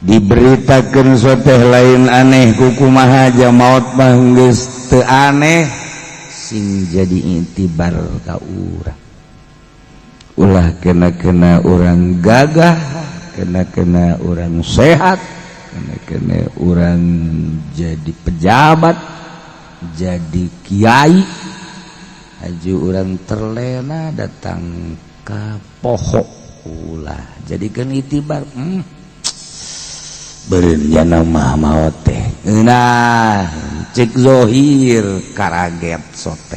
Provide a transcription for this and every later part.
Diberitakan soteh lain aneh, kukumaha aja maut mah geus teu aneh. Sing jadi itibar ka urang, ulah kena-kena orang gagah, kena-kena orang sehat, kena-kena orang jadi pejabat, jadi kiai, aju orang terlena datang ke poho. Ulah jadikan itibar. Berencana mah maot teh. Nah, cek zohir karaget sote,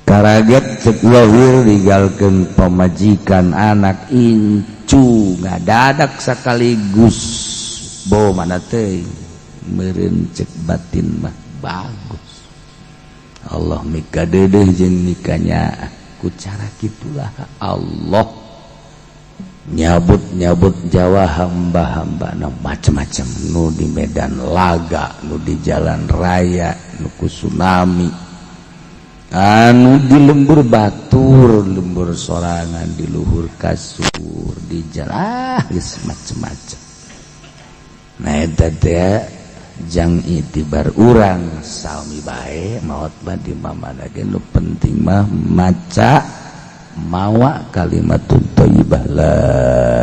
karaget cek zohir, digalkeun pamajikan, anak, incu, ngadadak sekaligus bo mana teh. Meureun cek batin mah bagus, Allah mika deudeuh jeung mikanya. Ku cara kitulah Allah nyabut-nyabut nyawa hamba-hamba. Nah, macam-macam, nu di medan laga, nu di jalan raya, nu ku tsunami, anu di lembur batur, lembur sorangan, di luhur kasur, di jalan, ah, geus macam-macam. Nah, eta teh jang itibar urang sami bae. Maot mah di mana ge, nu penting mah maca mawa kalimat thayyibah, la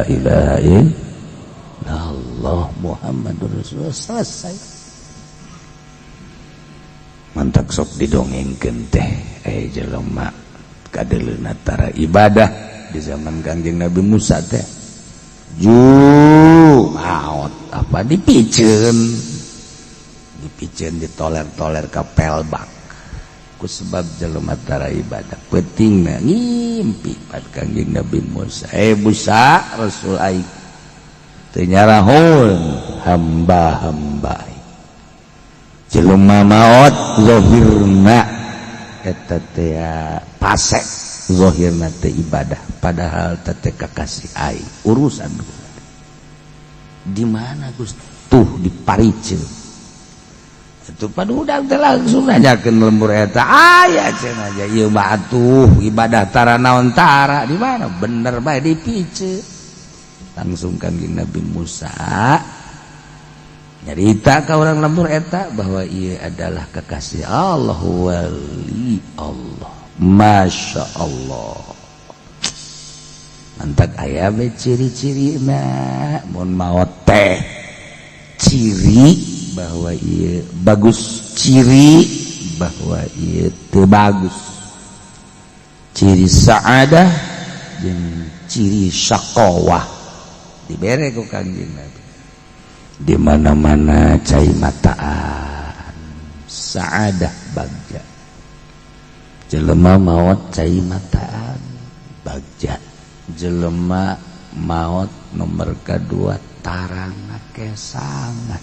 ilaha illallah Muhammadur Rasulullah, selesai. Mantak sok didongengkeun teh, eh, jelema kadeleuna tara ibadah di zaman Kangjeng Nabi Musa teh ju maot apa dipiceun, dipiceun, ditoler-toler ka pelbak ku sebab jelema tara ibadah. Peutingna ngimpi pat Kangjeng Nabi Musa, "Eh Musa, Rasul aing teu nyarahun hamba-hamba aing jelema maot zahirna eta teh pasek, zahirna teh ibadah, padahal teh kakasih aing urusan di mana, Gusti?" Tuh di parice itu pada udah langsung nanyakeun lembur eta aya cenah aja, ieu mah atuh ibadah tara naon tara, di mana bener bae dipice. Langsung Kangjeng Nabi Musa nyarita ka orang lembur eta bahwa ia adalah kekasih Allah, wali Allah. Masya Allah, mantak aya be ciri-ciri na mun maot teh, ciri bahwa ia bagus, ciri bahwa ia teu bagus, ciri saadah jeung ciri syaqawah dibere ku Kangjeng Nabi. Di mana-mana cai mataan, saadah, bagja. Jelema maot cai mataan, bagja. Jelema maot nomor kedua tarang kesangan,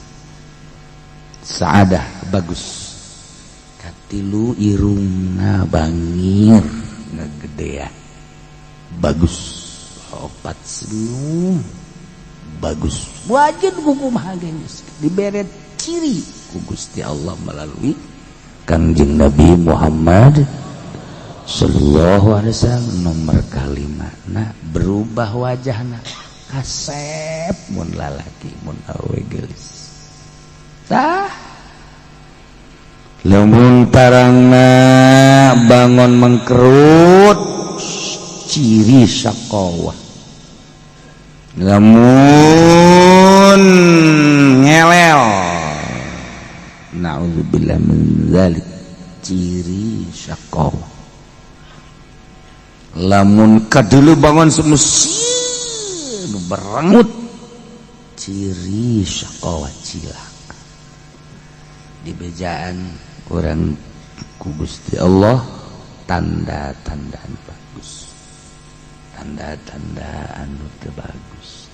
saadah, bagus. Katilu, irungna bangir, ngegedean, bagus. Opat, senyum, bagus. Wajib kumaha geus dibere ciri ku Gusti Allah melalui Kangjeng Nabi Muhammad sallallahu alaihi wasallam. Nomor kalima, nah, berubah wajahna kasep mun lalaki, mun awe geulis. Tah, lamun tarangna bangun mengkerut, ciri syaqawah. Lamun ngelel, naudzubillah min dzalik, ciri syaqawah. Lamun kadulu bangun semesin berengut, ciri syaqawah, cilaka. Di bejaan orang ku Gusti Allah tanda-tanda bagus, tanda-tanda anu teu bagus.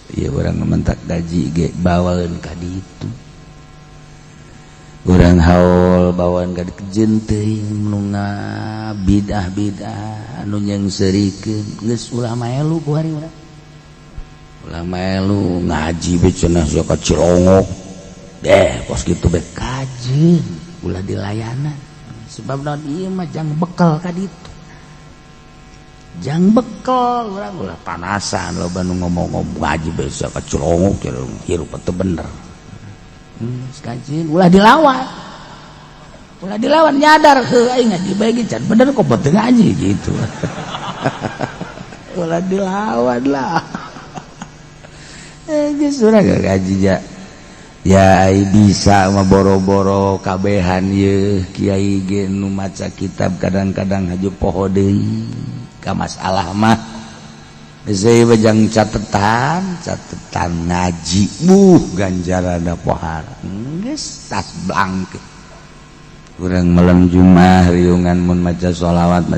Ieu urang mentak gaji ge bawaeun ka ditu, urang haul bawaan ka dikejeun teuing nu bidah-bidah anu nyengserikeun. Geus ulah maelu ku hari urang, ulah maelu ngaji be cenah sia ka Cilongok deh kos kitu be. Kajeun ulah dilayanan, sebab naon? Ieu mah jang bekal ka ditu. Jang bekal urang ulah panasan loba nu ngomong-ngomong ngaji besok kaculongok hirup teu bener. Kajian ulah dilawan. Ulah dilawan nyadar heuh aing ngaji bae ge can bener kok teu ngaji gitu. Ulah dilawan lah. Geus urang ngaji ja. Ya ai bisa mah boro-boro kabehan ye kiai ge nu maca kitab kadang-kadang haju poho deui ka masalah mah. Geus bejang catetan, catetan ngaji buh ganjaranna pohara. Geus tas blangke. Urang malam Jumat riungan mun maca sholawat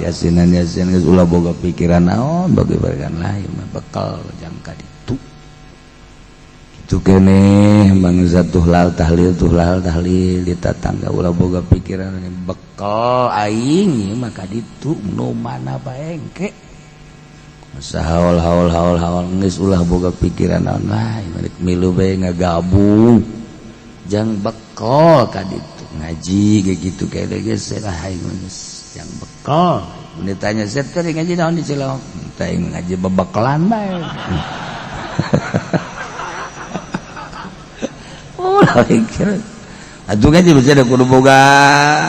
yasinan yasin geus ulah boga pikiran naon bagi bagian lain mah bekal jang ka ditu. Itu keneh bangsa tuhlal tahlil di tatangga ulah boga pikiran bekal aing mah ka ditu nu mana bae engke. Masa haul haul haul haul geus ulah boga pikiran naon lah milu bae ngagabung jang bekal ka ditu ngaji kayak gitu kayak geus lah aing geus jang bekal. Mun ditanya set teh ngaji naon di Cilok teh ngaji bebekalan bae. Ulah pikir atuh ngaji bisa da kudu boga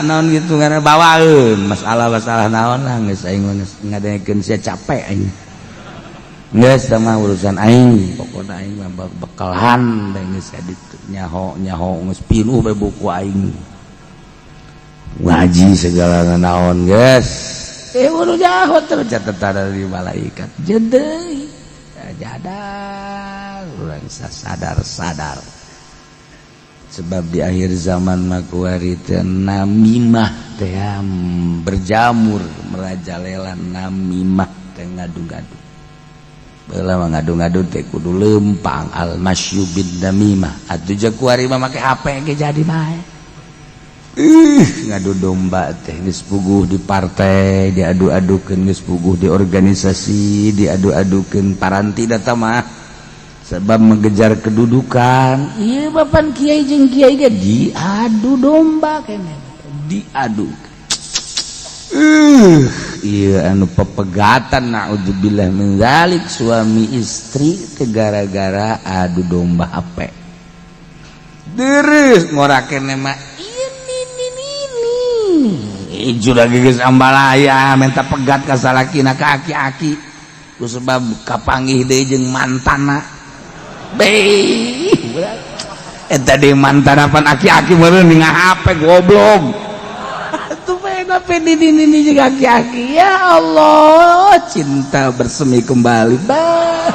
naon gitu ngaran bawaeun masalah-masalah naon lah geus aing geus ngadengekeun sia capek aing. Geus mah urusan aing pokona aing mah bekalan bae geus ditu nyaho nyaho geus pinuh bae buku aing. Ngaji segala naon geus. Udah jauh terus catatan dari malaikat. Jadi jadar urang sadar-sadar. Sebab di akhir zaman makuari teh namimah teh berjamur merajalela namimah teh ngadu-ngadu. Baheula mah ngadu-ngadu teh kudu lempang al masyu bin namimah. Atuh jeung kuari mah make HP ge jadi bae. Ngadu domba teh geus puguh di partai diadu-adukeun, geus puguh di organisasi diadu-adukeun paranti data mah sebab mengejar kedudukan. Ieu bapan kiai jeung kiai ge diadu domba keneh diadu. Ieu anu pepegatan naudzubillah min zalik suami istri teh gara-gara adu domba HP. Terus ngorakeun mah sudah geus ambalaya minta pegat ka salakina ka aki-aki ku sebab kapanggih deui jeung mantana. Beuh eta deui mantana pan aki-aki meureun ninga HP goblok. Atuh bae HP di dini jeung aki-aki ya Allah cinta bersemi kembali bah.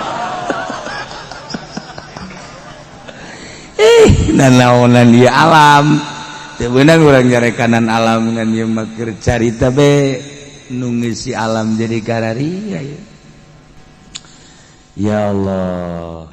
Ih nanaonan ieu alam. Teu beunang urang nyarekanan alam ngan ieu mah keur carita be nu ngeusi alam jadi kararia ya. Ya Allah,